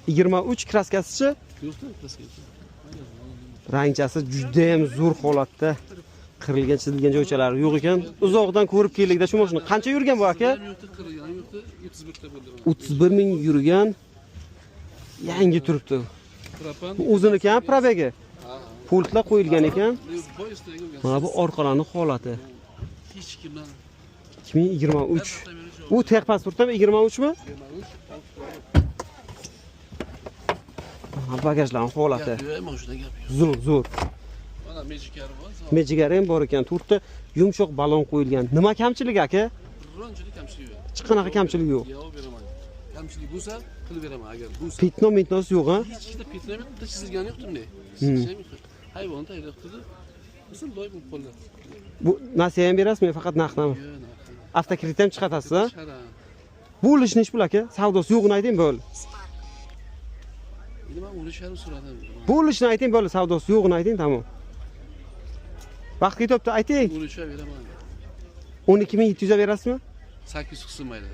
23 kraskasichi? Yo'qda, kraska. Rangchasi juda ham zo'r holatda. Qirilgan, chizilgan joychalari yo'q ekan. Uzoqdan ko'rib keldikda shu mashina. Qancha yurgan bu aka? Yo'qda, qirilgan yo'qda, 31 ta bo'ldi. 31 ming yurgan. Yangi turibdi. Propan. Bu o'ziniki ham probegi. Pultlar qo'yilgan ekan. Boy ustiga qo'ygan. Mana bu orqalarning holati. Hech kimdan 2023. Bu texpasport ham 23 mi? 23. Ha, bagajlarning holati. Gap yo'q, mashina gap yo'q. Zo'r, zo'r. Mana mejikari bor. Mejigari ham bor ekan. To'rtta yumshoq balon qo'yilgan. Nima kamchiligi aka? Bironchalik kamchilik yo'q. Hech qanaqa kamchilik yo'q. Yo'q, beraman. Kamchilik bo'lsa, qilib beraman agar bo'lsa. Pitno mitnosi yo'q, ha? Hech ikkita petno yo'q, bitta chizilgani yo'q bunday. Chizilgani yo'q. Hayvon tayyor turdi. Misol loy bo'lib qoldi. Bu nasiya ham berasizmi, faqat naqdmi? Yo'q, narxi. Avtokredit ham chiqatasiz, ha? Chiqaradi. Bu ulush nechi pul aka? Savdosi yo'g'ini ayting bo'ldi. Endi men 13,5 so'radim. Bu ulushni ayting bo'ldi, savdosi yo'g'ini ayting, tamom. Vaqt ketyapti, ayting. 13 beraman. 12 700 berasizmi? 800 qilsin mayli.